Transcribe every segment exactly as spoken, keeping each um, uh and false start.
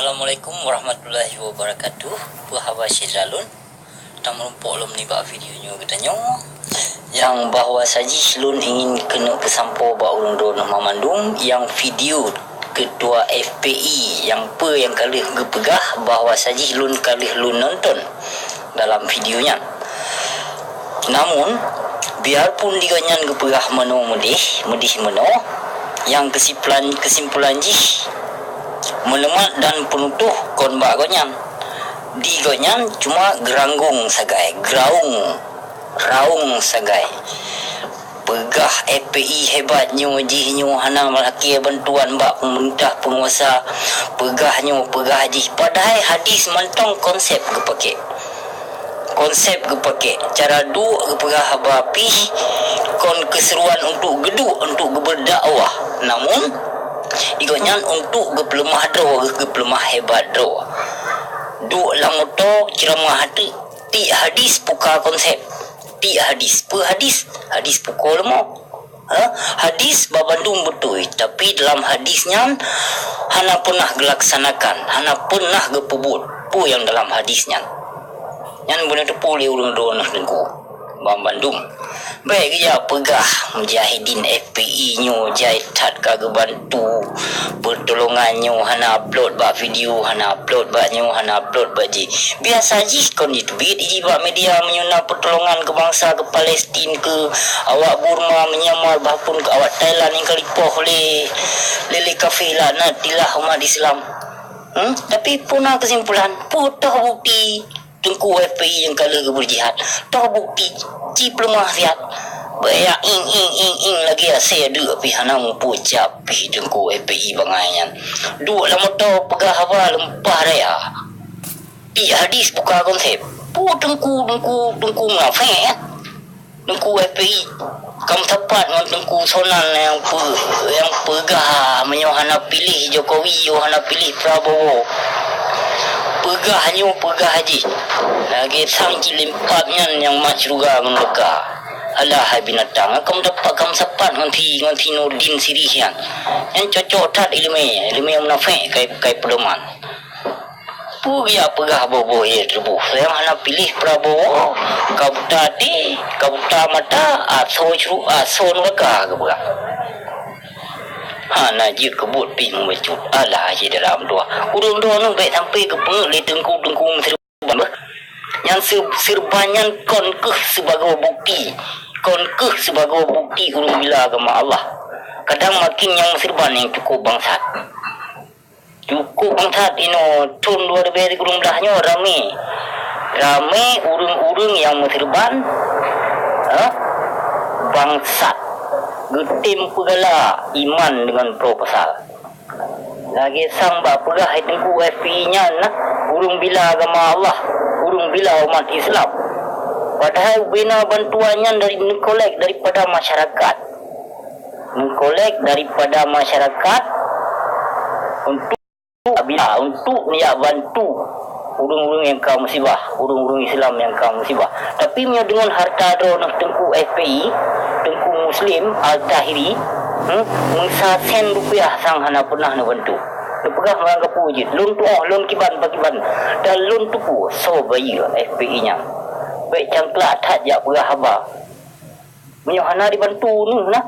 Assalamualaikum warahmatullahi wabarakatuh. Peue haba syedara lôn? Tameurumpok lom nibak video nyoe geutanyoe. Nyang bahwa sajih lôn ingin keuneuk peusampoe bak ureuëng droeneueh mandum nyang video ketua F P I nyang peue nyang ka lheueh geupeugah bahwa sajih lôn ka lheueh lôn nonton dalam video nyan. Namun, biarpun di gobnyan geupeugah meunoe meudeh, meudeh meunoe, nyang keusimpulan, keusimpulan jih meuleumat dan peunutoh kon bak gobnyan. Di gobnyan cuma geuranggong sagai, geraung, raung sagai. Peugah F P I hebat nyoe jih nyoe hana meulakée bantuan bak peumeurintah peunguasa. Peugah nyoe, peugah jih. Padahai hadis mantong konsep geupakée. Konsep geupakée, cara duek geupeugah haba pih kon keuseuruan untuk geuduek, untuk geubeudakwah. Namun, di gobnyan untuk geupeuleumah droe, geupeuleumah hebat droe. Duek lam moto, ceuramah teuk, tiek hadis puka konsep. Tiek hadis. Peue hadis? Hadis pukoe leumo. Ha? Hadis babandum beutôi, tapi dalam hadis nyan hana peunah geulaksanakan, hana peunah geupeubuet peue nyang dalam hadis nyan. Nyan beuneuteupeu lé ureuëng droeneueh teungku. Babandum. Bék geujak peugah mujahidin F P I nyoe jai that ka geubantu. Peutulongan nyoe hana upload bak video, hana upload bak nyoe, hana upload bak jih. Biasa jih kon jiteubiet jih bak media meunyoe na peutulongan keu bansa, keu Palestin, keu awak Burma, Myanmar, bahpun keu awak Thailand nyang ka lipoh lé, lé, lé kafé laknatillah umat Islam. Hmm? Tapi peue na keusimpulan? Peue toh bukti Teungku F P I nyang ka lheueh geubeujihad? Toh bukti? Ci peuleumah siat. Baya ing, ing, ing, ing lagée asée deuk pih hana muphom cap pih Teungku F P I bangai nyan. Duek lam moto peugah haba leumpah raya. Tiek hadis buka konsep. Peue teungku, teungku, teungku munafék, ya? Teungku F P I. Kamoe sapat ngon Teungku Sonan nyang peu-, nyang peugah meunyoe hana piléh Jokowi, nyoe hana piléh Prabowo. Peugah nyoe, peugah jih. Lagée sang cilimpat nyan nyang mat syeuruga ngon neuraka. Alah hai binatang, kamoe sapat, kamoe sapat ngon si, ngon si Nurdin Sirih nyan. Nyan cocok that iéleumé, iéleumé munafék kai, kai peudoman. Peue geujak peugah boh-boh ié teuleubôh? Nyang hana piléh Prabowo, ka buta até, ka buta mata, asoe cru-, asoe neuraka geupeugah. Hana jeuet keu buet pih meubacut. Alah, syedara meutuwah. Ureuëng droeneueh bék sampoe geupeungeut lé teungku-teungku meuseureuban beuh. Nyang seu-, seureuban nyan kon kheueh sibagoe bukti. Kon kheueh sibagoe bukti ureuëng bila agama Allah. Kadang makin nyang meuseureuban nyang cukup bangsat. Cukup bangsat inoe, thon dua ribèe sikureueng blah nyoe ramé. Ramé ureuëng-ureuëng nyang meuseureuban, eh, bangsat. Geutem peugala iman deungon proposal. Lagée sang bak peugah hai Teungku F P I nyan, nah, ureuëng bila agama Allah, ureuëng bila umat Islam. Padahai ubena bantuan nyan dari neukolek daripada masyarakat. Neukolek daripada masyarakat untuk bila, untuk neujak bantu ureuëng-ureuëng nyang ka musibah, ureuëng-ureuëng Islam nyang ka musibah. Tapi meunyoe deungon hareuta droeneueh Teungku F P I, Teungku Muslim Al-Tahiri, hmm, meusasen rupiah sang hana peunah neubantu. Neupeugah meurangkapeue jeuet, lôn tuoh, lôn kiban pakiban, dan lôn teupeue soe bayeue F P I nyan. Bék cangklak that jak peugah haba. Meunyoe hana dibantu neuh nah,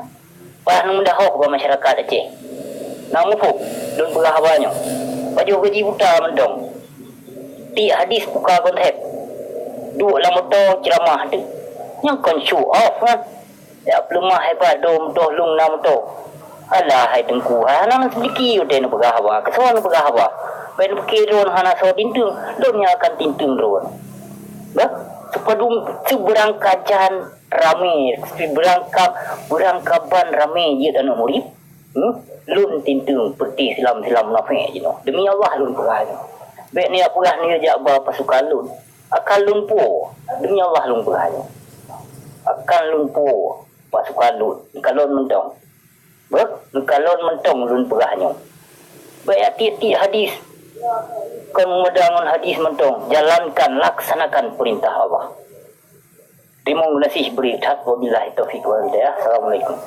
payah neumeudahoh bak masyarakat Aceh. Na muphom lôn peugah haba nyoe? Pajoh gaji buta mantong. Tiek hadis buka konsep. Duek lam moto ceuramah teuk. Nyang kon show off nyan. Jak peuleumah hebat dum toh lôn na moto. Alah hai Teungku, hai hana neuseuliki watée neupeugah haba. Keusoe neupeugah haba? Bék neupiké droeneuh hana soe tinteueng, lôn nyang akan tinteueng droeneuh. Bah, seupadum seubeurangkajan ramé, beurangkab, beurangkaban ramé jeuet aneuk murit, hmm? Lôn tinteueng peuti silam-silam munafék jinoe. Demi Allah lôn peugah nyoe. Bék neujak peugah neujak ba pasukan lôn. Akan lôn puwoe. Demi Allah lôn peugah nyoe. Akan lôn puwoe pasukan lôn. Neukalon mantong. Beuh, neukalon mantong lôn peugah nyoe. Bék jak tiek-tiek hadis. Kon meudang ngon hadis mantong. Jalankan, laksanakan peurintah Allah. Teurimong geunaséh bri that. Wabillahi taufiq wal hidayah. Assalamualaikum.